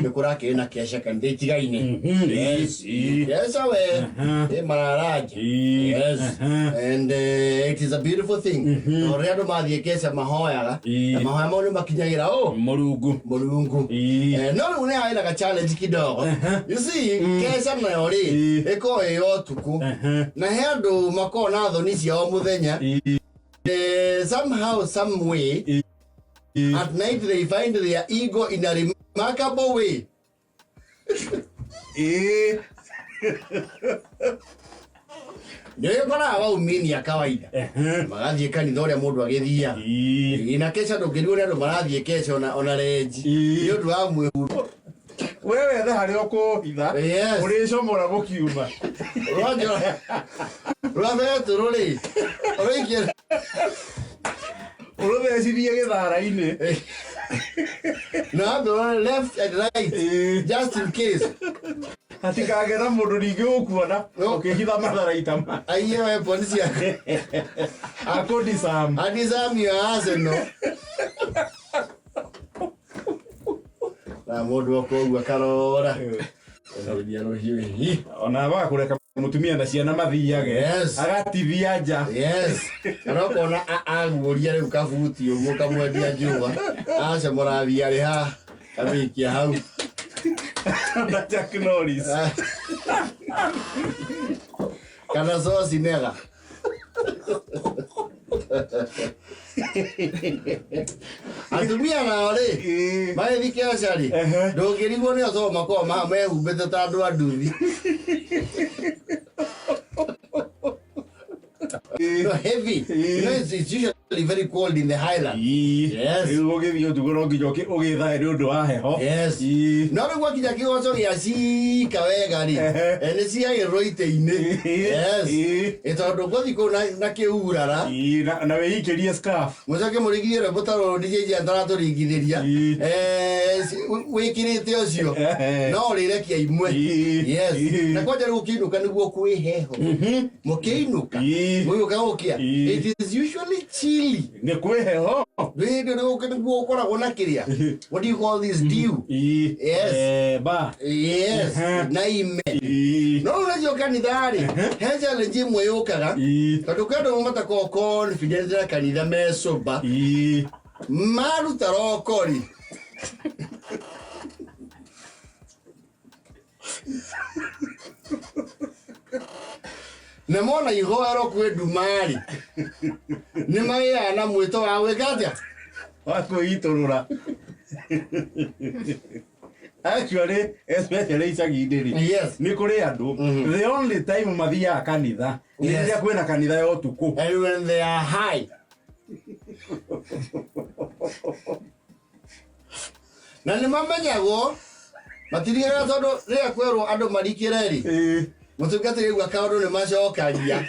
Nĩ kũrakĩrĩ na kesha kanitha itigaine. Yes. Yes, awe. Ĩ mararanja. Yes. And it is a beautiful thing. Tondũ rĩrĩa andũ mathiĩ kesha mahoyaga, na mahoya mau nĩ makinyagĩra ũ? Mũrungu. Mũrungu. No rĩu nĩ harĩ na ga challenge kidogo. You see, kesha nayo rĩ, ĩkoragwo ĩ ya ũtukũ. Na he andũ makoragwo na thoni ciao mũthenya. Somehow, some way, at night they find their ego in a remarkable way. Nĩ ũkoraga waumini a kawaida magathiĩ kanitha ũrĩa mũndũ agĩthiaga. Ĩĩ, na kesha ndũngĩrigwo nĩ andũ marathiĩ kesha ona renji nĩ ũndũ wa mwĩhumbĩre. We wethe harĩa ũkũhitha. Yes. Ũrĩcomora mũkiuma. Rwa rwa betũrũ rĩ ũraikia Ũrũthecithie gĩthara-inĩ. Na wambe ũrore left and right just in case. Hatikagĩa na mũndũ ningĩ ũkuona No. ũkĩhitha matharaita ma aiye weapon ciake. Akũdisarm. Adisarm your arsenal. Na mũndũ okoguo akarora Ĩrũria rũhiũ hihi. Ona bagakũreka mũtumia na ciana mathiage. Yes. Agatithia nja. Yes. Kana ũkona aguũria rĩu kabuti ũguo kamwendia njũa acomora thiarĩ haha kamĩikia hau. Na Chuck Norris. Kana soci nega. Atumia nao rĩ magĩthiĩ kĩaca rĩ, ndũngĩrigwo nĩ tondũ makoragwo mehumbĩte ta andũ a nduthi. No, heavy. You know, it's usually very cold in the highland. Yes. Rĩu ũgĩthiĩ ũtukũ no nginya ũgĩthae nĩ ũndũ wa heho. Yes. No rĩu gwakinya kĩgoco gĩa cika wega rĩ, nĩ ciagĩrĩrwo itĩ-inĩ. Yes. Ĩ tondũ ngũthiĩ kũu na kĩurara. Na wĩikĩrie scarf. Mũcoke mũringithie rwĩmbo ta rũrũ DJ Jan taratũringithĩria. Wĩkĩrĩte ũcio. No ũrĩrekia imwe. Yes. Na kwanja rĩu ũkĩinũka nĩguo kwĩ heho. Mũkĩinũka. Mũgĩũka gũkĩa. It is usually chilly. Nĩ kwĩ heho. Hĩndĩ rĩu nĩguo ũkoragwo na kĩrĩa. What do you call this dew? Yes. Ba. Yes. Na ime. No rĩu nacio kanitha rĩ, he challenge ĩmwe yũkaga. Tondũ kwĩ andũ matakoragwo confident na kanitha me sober. Maruta rokori. Na mona ihoero kwĩ nduma-rĩ, nĩ magĩaga na mwĩto wa gwĩka atĩa? Wa kwĩitũrũra. Actually, especially icagi-inĩ rĩ, nĩ kũrĩ andũ the only time mathiaga kanitha nĩ rĩrĩa kwĩna kanitha ya ũtukũ. And when they are high. Na nĩ mamenyagwo matirigaga tondũ rĩrĩa kwerwo andũ marikĩre rĩ, mũtungatĩri aigua kaũndũ nĩ macokagia.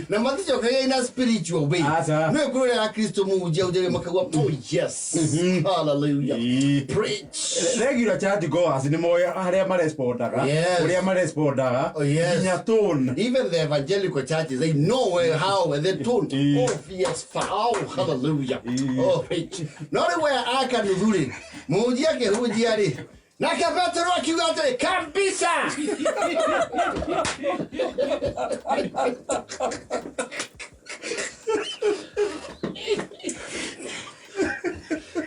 Na maticokagia in a spiritual way. Aca. Nĩ kũrĩ ya Kristo mũhunjia hunjagia makauga, "Oh yes, hallelujah, preach." Regular church goers nĩ moĩ harĩa marespondaga, ũrĩa marespondaga. Oh, yes. Nginya tone. Even the evangelical churches, they know where, how, and they tone. Oh, yes, oh, hallelujah. Oh, preach. No rĩu aya a kanuthu rĩ, mũhunjia akĩhunjia rĩ, nake Petero akiuga atĩrĩ, kabisa.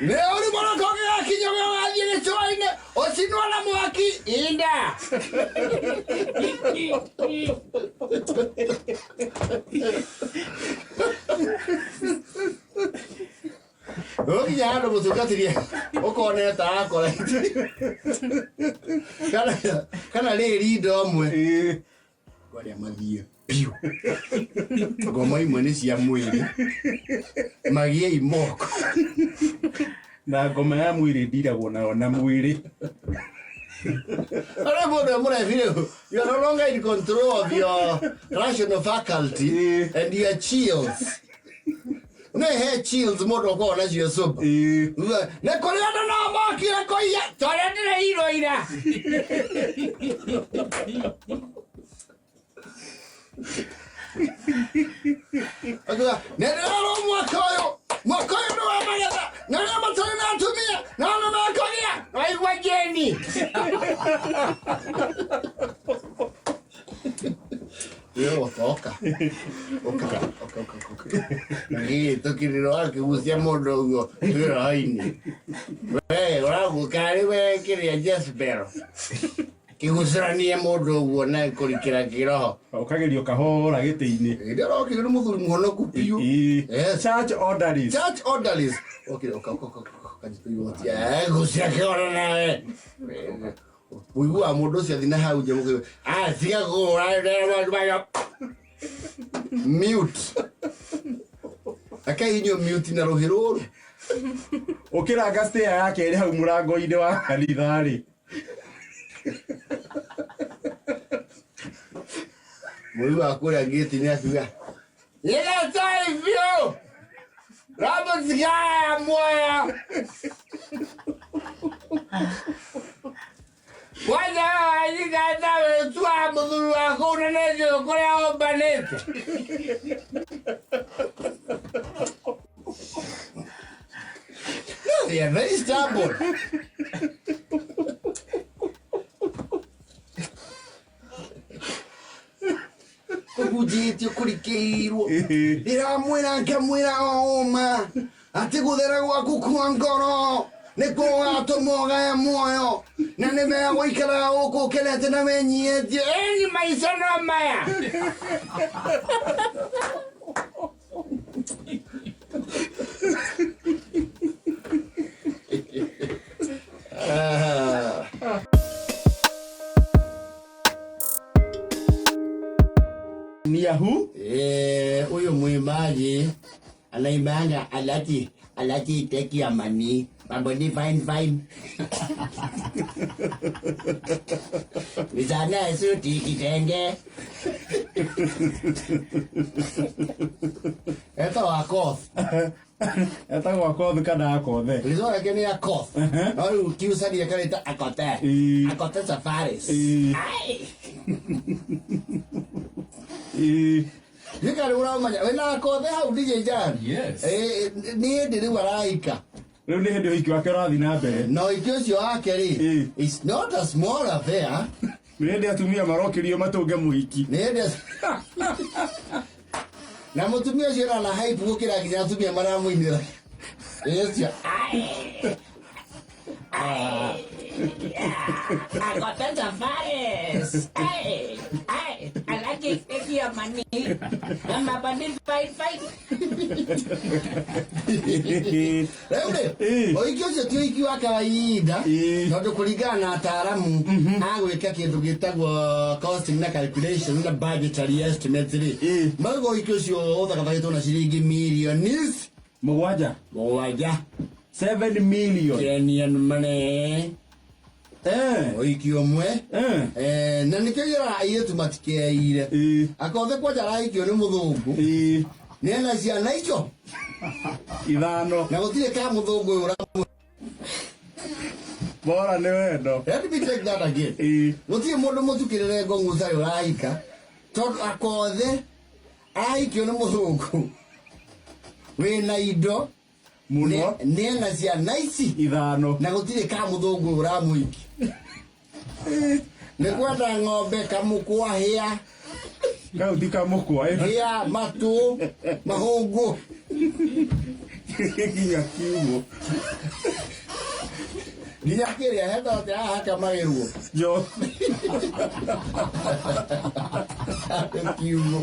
Nĩ ũrĩ mũroko gĩgakinya we wathiĩ gĩcũa-inĩ ũcinwo na mwaki inda. Ũkinya handũ mũtungatĩri ũkona ta akora kana rĩri indo amwe arĩa mathiĩ biũ ngoma imwe nĩ cia mwĩrĩ magĩe imoko. Na ngoma ya mwĩrĩ ndiragwo nayo na mwĩrĩ. Arĩa mũndũ e mũrebi rĩu, you are no longer in control of your rational faculty and your chills. Nĩ he chills mũndũ akoragwo nacio sober. Nĩ kũrĩ andũ no mokire kũiya torĩa ndĩreirwo ira. Akiuga, nĩ ndĩrarwo mwaka ũyũ. Mwaka ũyũ nĩ wa magetha na arĩa matarĩ na atumia na nĩ mekũgĩa. Waigua Jeni? Yo, toka. Ũka, ũka, ũka, ũka. Gĩ, tũkirĩro akĩgucia mũndũ ũguo wĩroho-inĩ. We, ũraguka rĩ we kĩrĩa Jezebel. Kĩgucũranie mũndũ ũguo na kũrikĩra kĩroho. Ũkagerio kahora gĩtĩ-inĩ. Hĩndĩ ĩrĩa nĩ mũthuri mũhonoku biũ. Yes. Church orderlies. Church orderlies. Okire, ũka, ũka, ũka, ũka, ũka, gucia kĩoro nawe. Ũiguaga mũndũ ũcio athiĩ na hau nja mũkĩigua, "Ah, tiga kũhũra, mute." Akaihinywo mute na rũhĩ rũrũ. Ũkĩranga stair ya kerĩ hau mũrango-inĩ wa kanitha rĩ. Mũiguaga kũrĩa ngĩti-inĩ akiuga, "Nĩgetai biũ! Ramũtigaya muoyo!" Kwanza wanyigata wĩtua mũthuri waku na nĩnjũĩ kũrĩa ũmbanĩte. No, they are very stubborn. Kũhunjĩtio kũrikĩirwo ndĩramwĩra ngamwĩra o ũma atĩ gũthera gwaku kwa ngoro nĩkuo gũgatũma ũgae muoyo na nĩ wega gũikaraga gũkũ ũkenete na wĩnyihĩtie. Ĩni maica no maya. Ah. Ni yahu? Huyu mwimbaji anaimbanga alati alati take your money, mambo ni fine fine. Vijana suti kitenge. Etagwo Akoth. Etagwo Akoth kana Akothe? Rĩtwa rĩake nĩ Akoth. No rĩu kiucani akarĩta Akote. Akote Safaris. Ai. Gĩka rĩu ũramenya wĩna Akothe hau DJ Jan. Yes. Nĩ hĩndĩ rĩu araika. Rĩu nĩ hĩndĩ ũhiki wake ũrathiĩ na mbere. Na ũhiki ũcio wake rĩ, it's not a small affair. Nĩ hĩndĩ atumia marokĩrio matũnge mũhiki. Nĩ hĩndĩ na mũtumia ũcio ena hype gũkĩra nginya atumia maramũinĩra. Ũcio. Akote Safaris. Ai, ai, I like it. Take your money. I'm a body fight fight. Rĩu rĩ, ũhiki ũcio ti ũhiki wa kawaida tondũ kũringana na ataaramu a gwĩka kĩndũ gĩtagwo costing na calculation na budgetary estimates rĩ, mauga ũhiki ũcio ũthagathagĩtwo na ciringi mirioni 7. 7. 7 million. Kenyan money. Ũhiki ũmwe. Na nĩkĩo yũraga airĩtu matikeire. Akothe kwanja arahikio nĩ mũthũngũ. Nĩ ena ciana icio 5. Na gũtirĩ ka mũthũngũ ũyũ ũramũ. Bora nĩ wendo. Let me take that again. Gũtirĩ mũndũ mũtukĩrĩre ngong'u ũtarĩ ũrahika tondũ Akothe arahikio nĩ mũthũngũ wĩna indo mũno, nĩ ena ciana ici 5, na gũtirĩ ka mũthũngũ ũyũ ũramũhiki. Nĩ kwenda ng'ombe kamũkwa hĩa. Kau ti kamũkwa. Hĩa matũ mahũngũ nginya kiugũ. Nginya kĩrĩa hetagwo atĩ haha hakamagĩrwo Jo. Kiugũ.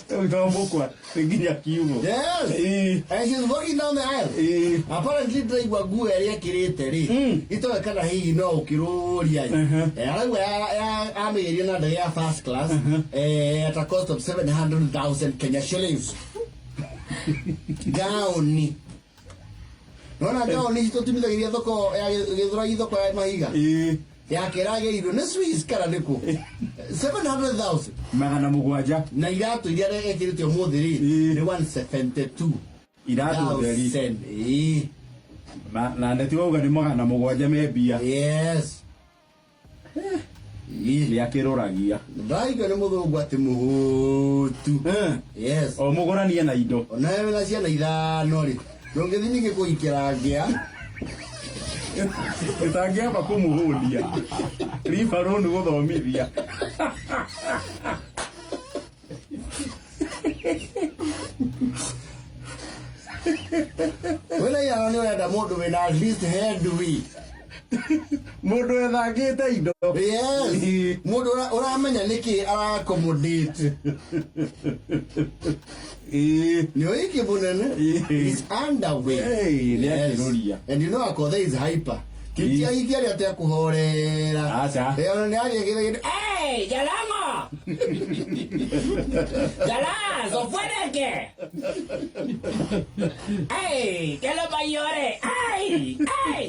Rĩu to mũkwa nĩ nginya kiugũ. Yes. And she's walking down the aisle. Apparently ndĩraigua nguo ĩrĩa ĩkĩrĩte rĩ, itoĩ kana hihi no ũkĩrũria. Araigua amĩgĩria na ndege ya first class at a cost of 700,000 Kenya shillings. Gaoni. Nona gaoni ici tũtumithagĩria thoko ya Gĩthũrai, thoko ya mahiga. Yake ĩragĩrirwo nĩ Swiss kana nĩkũ? 700,000. 700. Na iratũ iria ekĩrĩte ũmũthĩ rĩ, nĩ 172. Iratũ theri. Thousand. Na neti wauga nĩ 700 me mbia. Yes. Nĩ akĩrũragia. Ndaigua nĩ mũthũngũ atĩ mũhũtu. Yes. O mũgũranie na indo. Onawe wĩna ciana ithano rĩ, ndũngĩthiĩ ningĩ kũhikĩra ngĩa. Ũtangĩamba kũmũhũnia. Ribarũni gũthomithia. Wĩna ithano nĩ ũrenda mũndũ wĩna at least headway. Mũndũ ethangĩte indo. Yes. Mũndũ ũramenya nĩkĩ ara-accommodate. Nĩ ũhiki mũnene. Is underway. Hey, nĩ akĩrũria. And you know Akothe is hyper. Ti ahiki arĩa atekũhorera. Aca. Ona nĩ aria gĩthĩ. Hey, Jalango! Jalazo, fuereke! Hey, que los mayores! Ay, ay!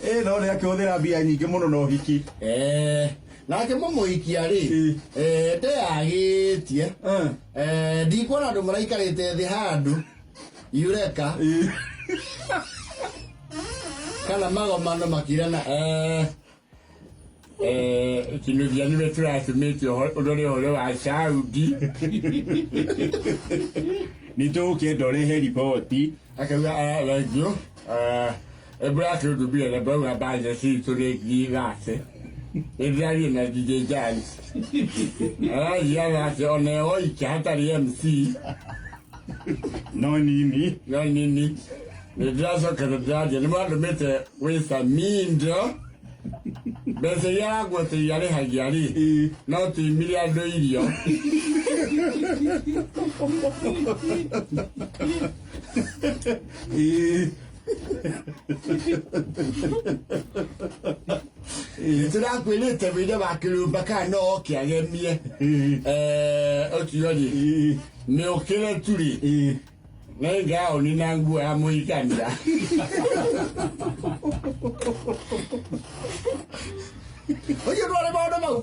Ĩ no nĩ akĩhũthĩra mbia nyingĩ mũno na ũhiki. Nake mũmũhikia rĩ, ndeyagĩtie. Ndikuona andũ maraikarĩte thĩ handũ Eureka kana magomano makirana kinuthia nĩwe tũratũmĩte ũrore ũhoro wa Saudi. Nĩ tũgũkĩenda ũrehe riboti. Akauga thank you. Embura kĩndũmbire na ndauga budget itũ nĩ ngiri thate. Nĩ ndĩraria na DJ Jans. Araria thate ona eoike hatarĩ MC. No nini. No nini. Nĩ ndĩracoka na ndĩraria nĩ mandũmĩte gwĩ Samindo. Mbeca iria arangwatĩria arĩhagia rĩ, no tũimire andũ irio. Tũrakwĩrĩte wĩre wa kĩrũmba kana no oke agemie. Ũcio rĩ, mĩũkĩre tu rĩ, nĩ ngaũni na nguo ya mũhikania. Ũcio ndwarĩ maũndũ mau?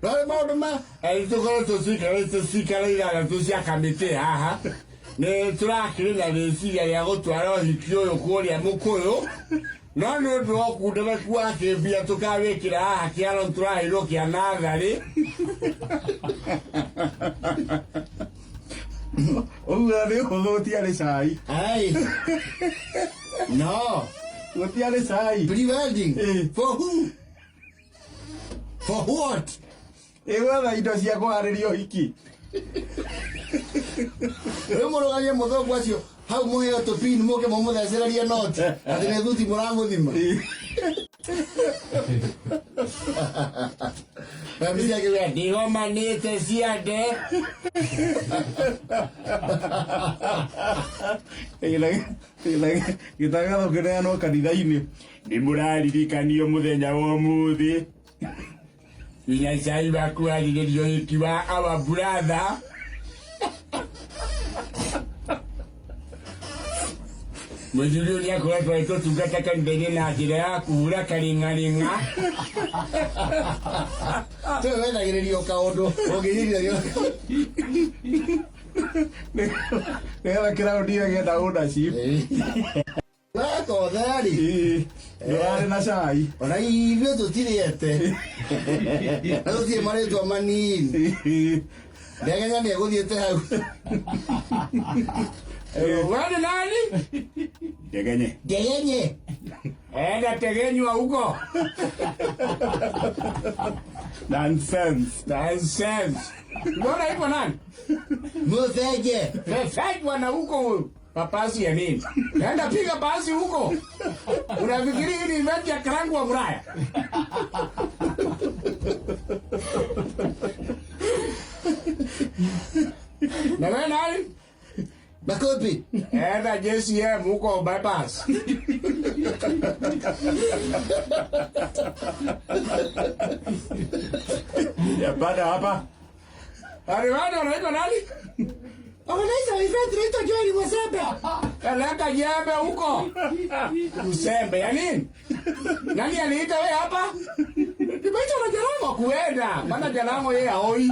Ndwarĩ maũndũ ma tũkorwo tũcikarĩte cikara ithathatũ cia kamĩtĩ haha. Nĩ tũrakĩrĩ na rĩciria rĩa gũtwara ũhiki ũyũ kũrĩa Mũkũyũ. No nĩ ũndũ wa ũkundereku wa kĩmbia tũkawĩkĩra haha kĩaro tũraheirwo kĩa natharĩ. Ũguo nĩ ũhũthũ gũtiarĩ cai. Ai. No. Gũtiarĩ cai. Pre-wedding. For who? For what? Ĩ gwetha indo cia kũharĩria ũhiki. Rĩu mũrũgamie mũthũngũ acio hau mũheo tũpini mũke mũmũthecererie noti atĩ nĩ thuti mũramũthima. MC akiuga ndigomanĩte ciande. Gĩtangatho kĩneanwo kanitha-inĩ. Nĩ mũraririkanio mũthenya wa ũmũthĩ. Nginya cai wa kũharĩrĩria ũhiki wa our brother. Mũthuri ũyũ nĩakoretwo agĩtũtungata kanitha-inĩ na njĩra ya kũhura karĩng'arĩng'a. Tũĩ wethagĩrĩrio kaũndũ ũngĩnyitithania. Nĩgetha kĩraũndi ĩyo ĩgĩe na ownership. Wekothe-rĩ. Ndũrarĩ na cai. Ona ithuĩ tũtirĩete. Na tũtirĩ marĩtwa manini. Ndegenya nĩ egũthiĩte hau. Wewe nani? Ndegenye. Ndegenye. Enda tegenywa huko. Nonsense. Nonsense. Mbona hivyo nani? Mutheje. Fefejwa na huko huyu. Papasi ya nini? Enda piga pasi huko. Unafikiri hii ni event ya karangu wa Muraya? Na wewe nani? Makopi. Enda JCM huko bypass. Ya baada hapa. Ari wale wanaitwa nani? Organizer event inaitwa Joel Mwasembe. Peleka jembe huko. Usembe ya nini? Nani aliita wewe hapa? Nimeita na Jalango kuenda. Maana Jalango yeye haoi.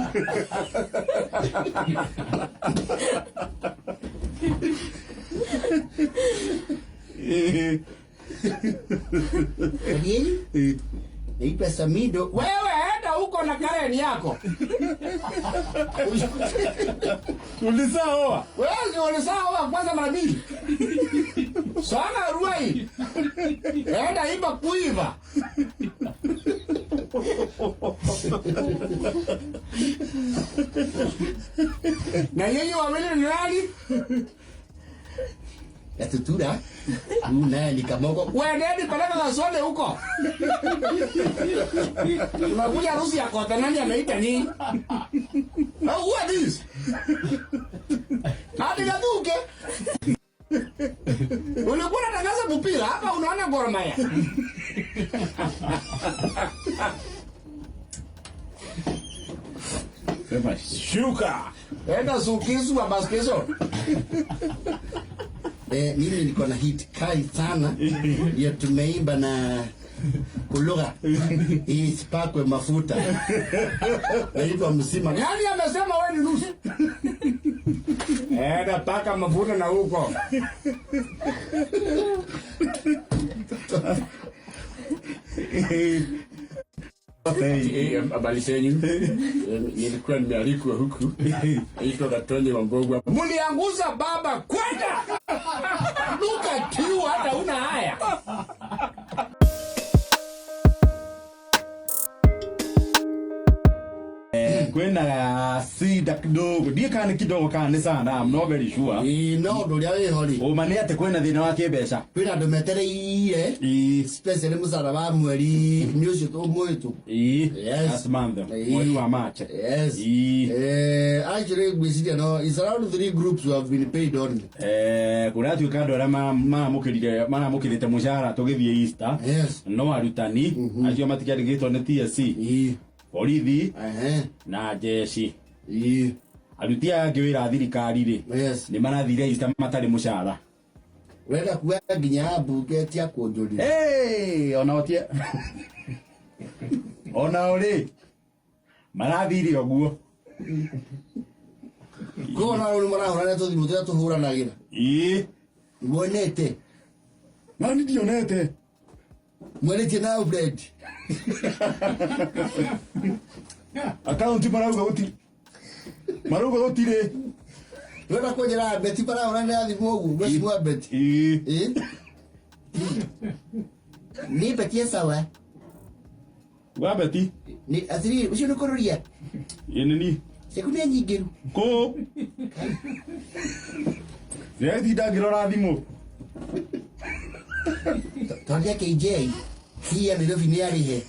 Nini? Naitwa Samido. Wewe enda huko na Karen yako. Ulisaoa. Wewe ulisaoa kwanza mara mbili. Sana ruai. Enda iba kuiva. Na nyinyi wawili ni nani? Gatutura. Huyu naye ni Kamoko. Wewe peleka kasole huko. Unakuja harusi ya kota, nani ameita nini? Now who are these? Hadi Gathuke. Ulikuwa unatangaza mpira hapa, unaona Gor Mahia. Sema shuka. Enda sukisu wa baskeso. Mimi niko na hit kali sana ya tumeimba na kulugha isipakwe mafuta. Naitwa Msima. Nani amesema wewe ni nusu? Enda paka mafuta na huko. Habari zenyu. Nilikuwa nimealikwa huku. Naitwa Gatonye Wambogwa. Mulianguza baba kwenda. Look at you, hata una haya. Kwena sida kidogo ndiä kana nä kidogo kana nä sana, I'm not very sure. Ĩ, no ũndũ ũrĩa wĩho rĩ, Ũma nĩ atĩ kwĩna thĩna wa kĩmbeca. Kwĩna andũ metereire, especially mũcara wa mweri nĩ ũcio tũmwĩtũ. Yes. Last month. Ĩĩ. Mweri wa March. Yes. Actually ngwĩciria no it's around three groups who have been paid only. Kũratuĩka andũ arĩa maramũkĩrĩte mũcara tũgĩthiĩ Easter. Yes. No arutani acio matikĩandĩkĩtwo nĩ TSC. Borithi na jeshi. Aruti aya angĩ wĩra a thirikari rĩ, nĩ marathire Easter matarĩ mũcara. Ũrenda kuga nginya mbunge tia kũnjũrire. Hey, ona otie. Ona ori marathire ũguo. Koguo na rĩu marahũrana tũthimũ tũrĩa tũhũranagĩra. Ĩĩ. Muonete. Nani ndionete. Mwarĩtie na Alfred. Akaunti marauga gũtirĩ. Marauga gũtirĩ. Ũrenda kũnjĩra Beti marahũranĩra thimũ ũguo, mheshimiwa Beti. Ĩĩ. Ĩĩ. Nĩ Beti sawa. Wa Beti. Nĩ atĩrĩrĩ, ũcio nĩ kũrũria. Ĩĩ nĩ niĩ. Ciaku nĩ nyingĩru. Kũ? Ndĩratinda ngĩrora thimũ. Tondũ KJ hii ya Nairobi nĩ arĩhe.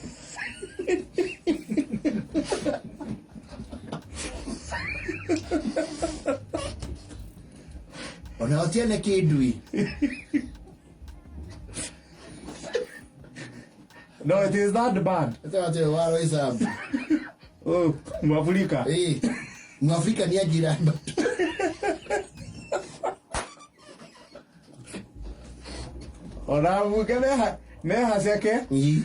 Ona otiene kĩndũ. No, it is that bad. Ĩtagwo waro isabu. Oh, Mwafrika. Ĩĩ. Mwafrika nĩ anjira. Ona mbunge mehaceke. Ĩĩ.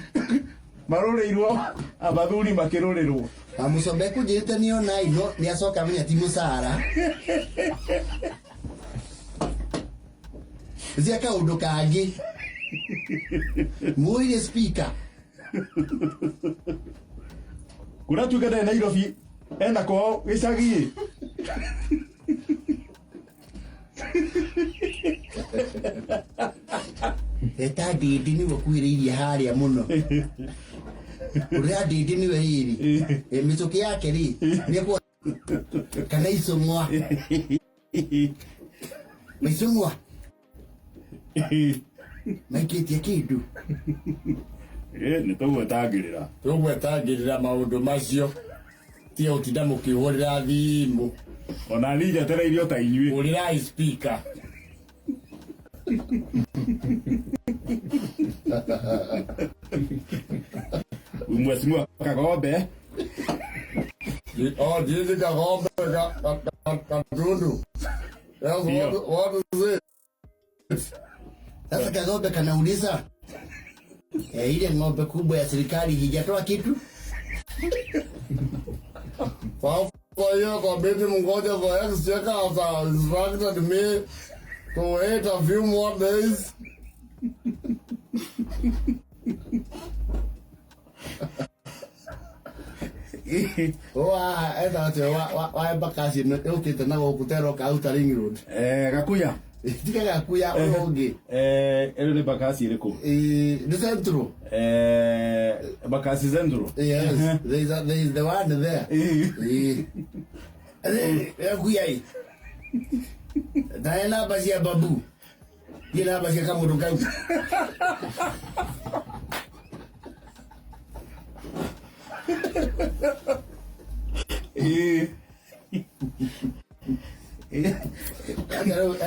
Marũrĩirwo abathuri makĩrũrĩrwo. Amũcombe kũnjĩrĩte nĩ ona ino nĩ acoka amenya ti mũcara. Cia kaũndũ kangĩ. Mũire speaker. Kũratuĩka ndarĩ Nairobi ena kwao gĩcagi. Eta ndindi nĩwe ũkuhĩrĩirie harĩa mũno. Ũrĩa ndindi nĩwe rĩrĩ. Mĩtũkĩ yake rĩ, nĩ kana icũng'wa. Maicũng'wa. Maikĩtie kĩndũ. Nĩ tũgwetangĩrĩra. Tũgwetangĩrĩra maũndũ macio. Tiga gũtinda mũkĩhũrĩra thimũ. Ona niĩ njetereire o ta inyuĩ. Hũrĩrai speaker. Mheshimiwa Kagombe. Oh, jinsi Kagombe Katundu. Yes, what is it? Sasa Kagombe kanauliza, ile ng'ombe kubwa ya serikali hijatoa kitu? Sasa hiyo committee mngoja for exchequer has instructed me to wait a few more days. Wa etha atĩa wa Embakasi yũkĩte na gũkũ teroka Outer Ring Road. Gakuya. Tiga gakuya ũyũ ũngĩ. Ĩno nĩ Embakasi ĩrĩkũ? Nĩ Central. Embakasi Central. Yes, there is the one there. Gakuya ĩ. Ndae namba cia babu. Nĩ namba cia kamũndũ kau.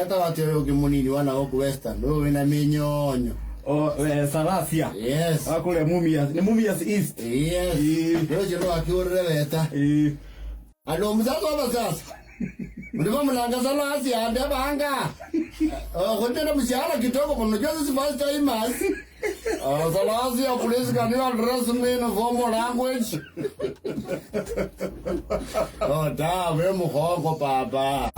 Etagwo atĩa ũyũ ũngĩ mũnini wa na gũkũ Western, ũyũ wĩna mĩnyonyo? Oh, Salasia. Yes. Wa kũrĩa Mumias, nĩ Mumias East. Yes. Ũcio no akĩũrĩre weta. Andũ msasa sasa. Mlikuwa mnaanga Salasia ande banga. Kutenda mshahara kidogo, mnajua sisi first timers. Salasia, please can you address me in formal language? Oh, da, we mukhongo baba.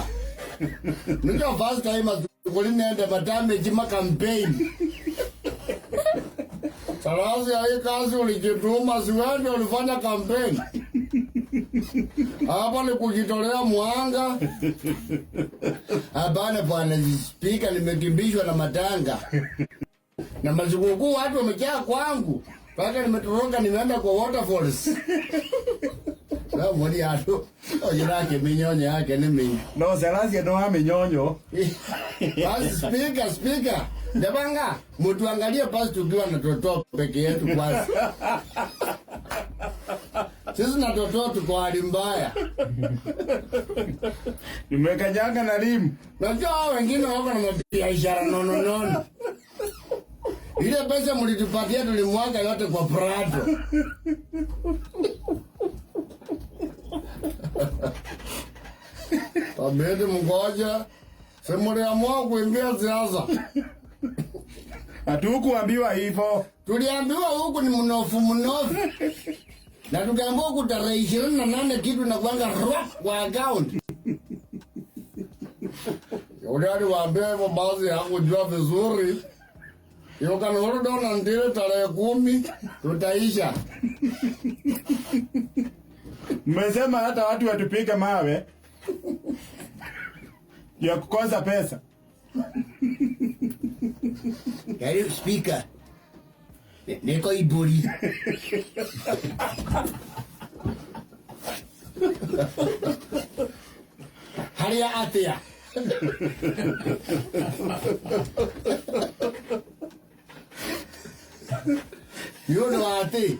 Ndio first timers kulinende madamage ma campaign. Salasia, hii kazi ulijituma, si wewe ndio ulifanya campaign. Hapa ni kujitolea mwanga. Hapana bwana Speaker, nimekimbishwa na matanga. Na mazungukuu watu wamejaa kwangu. Mpaka nimetoroka nimeenda kwa waterfalls. Na mwoni atu. Ojirake minyonyo yake ni mingi. No, Salasia no wa minyonyo. Basi speaker. Ndabanga, mtuangalie basi tukiwa na toto peke yetu kwanza. Sisi na toto tuko hali mbaya. Nimekanyanga na limu. Najua hao wengine wako na mabiashara nono nono. Ile pesa mlitupatia tulimwaga yote kwa Prado. Tabidi mngoje. Si mliamua kuingia siasa. Hatukuambiwa hivyo. Tuliambiwa huku ni mnofu mnofu. Na tukaambiwa huku tarehe 28 kitu na kuanga rock kwa account. Yule aliwaambia hivyo basi hakujua vizuri. You can hold on until tarehe 10 tutaisha. Mmesema hata watu watupige mawe ya kukosa pesa. Karibu speaker. Niko Iburi. Haria atia. You know ati.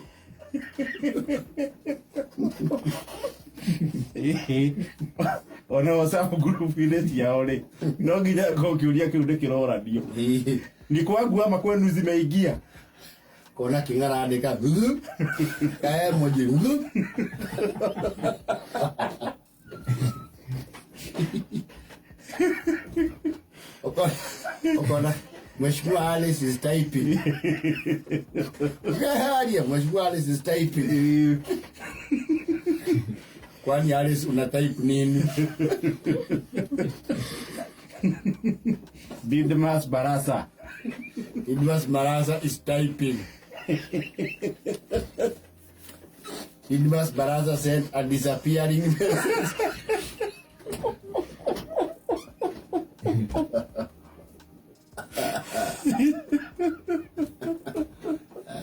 Ona WhatsApp group ile ciao rĩ, no nginya ko kĩũria kĩu nĩkĩroranio. Ni kwangu ama kwenu zimeingia? Kona king'ara andĩka kae mũji. Okona Mheshimiwa Alice is typing. Ukaharia Mheshimiwa Alice is typing. Kwani Alice una type nini? Didmas Barasa. Didmas Barasa is typing. Didmas Barasa sent a disappearing message.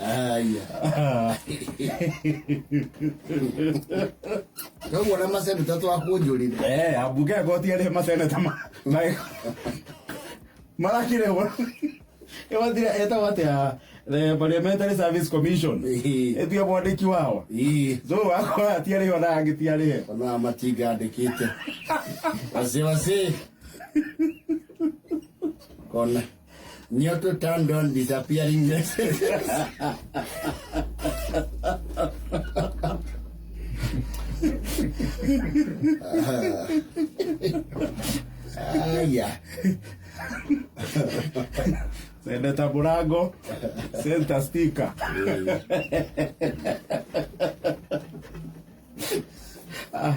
Aya. Koguo na maseneta twakũnjũrire. Ambunge agoti arĩhe maseneta marakĩrĩhwo. Ĩwathire etagwo atĩa? The Parliamentary Service Commission. Ĩtue mwandĩki wao. So wakora ti arĩho na angĩ ti arĩhe. Ona matinga andĩkĩte. Wasi wasi. Kona. Nyoto turned on disappearing messages. Aya. Senator Murango, Senator Sticker. Ah,